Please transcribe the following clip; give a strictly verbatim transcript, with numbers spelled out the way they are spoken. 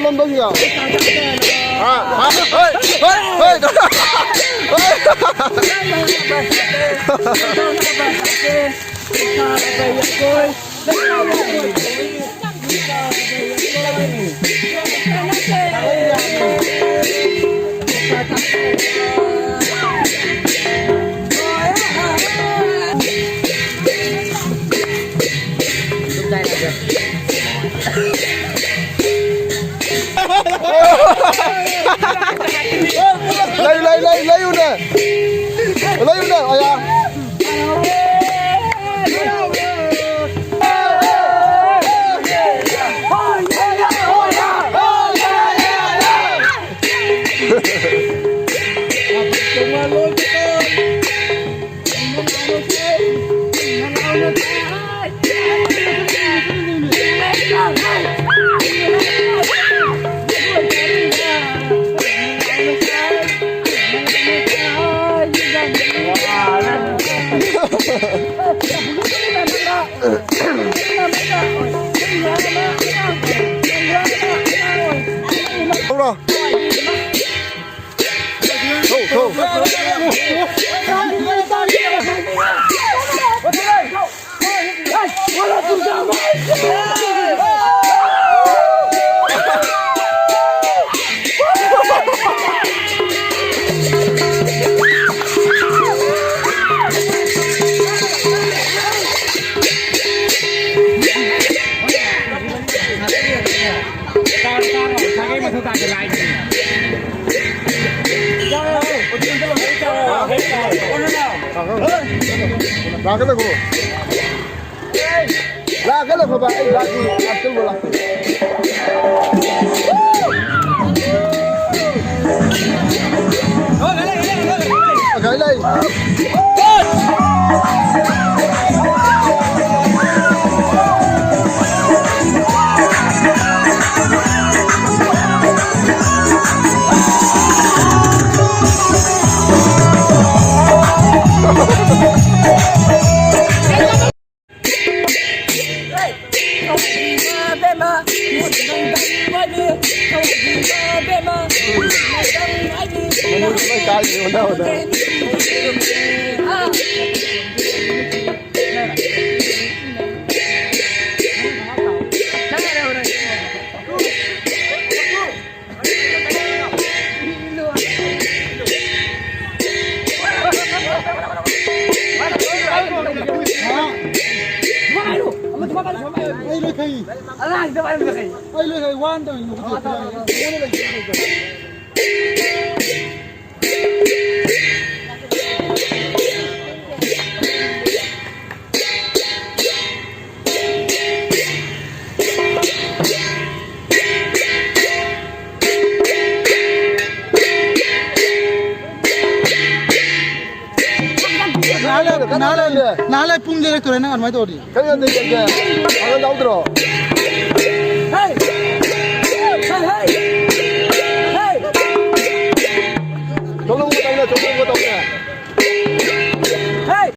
ꯀꯝꯗꯧꯁꯤꯒ? ꯍꯥ? ꯍꯥ? ꯍꯣꯏ! ꯍꯣꯏ! ꯍꯣꯏ! ꯂꯩ, ꯂꯩ, ꯂꯩ, ꯂꯩꯌꯨꯅꯦ꯫ ꯂꯩꯌꯨꯅꯦ, ꯑꯌꯥ꯫ ꯊꯧꯔꯣ꯫ ꯊꯧ, ꯊꯧ꯫ ꯂꯥꯛꯀꯗꯧꯕ꯫ ꯂꯥꯛꯀꯗꯧꯕ꯫ ꯑꯩ ꯂꯥꯛꯀꯦ꯫ ꯑꯕꯗꯨꯜꯕꯨ ꯂꯥꯛꯀꯦ꯫ ꯂꯩ, ꯂꯩ꯫ ꯑꯉꯥꯡꯁꯤꯗ ꯋꯥꯔꯝꯗ ꯀꯩ? ꯑꯩ ꯂꯣꯏ ꯍꯩ, ꯋꯥꯟ ꯇꯧꯔꯤꯅꯣ꯫ ꯅꯍꯥꯟ ꯂꯩ-, ꯅꯍꯥꯟ ꯂꯩ-, ꯅꯍꯥꯟ ꯂꯩ ꯄꯨꯡ ꯂꯩꯔꯛꯇꯣꯔꯦ ꯅꯪ ꯑꯗꯨꯃꯥꯏꯅ ꯇꯧꯔꯗꯤ꯫ ꯀꯔꯤ ꯌꯥꯗꯦ, ꯌꯥꯗꯦ? ꯑꯗꯣ ꯂꯧꯗ꯭ꯔꯣ?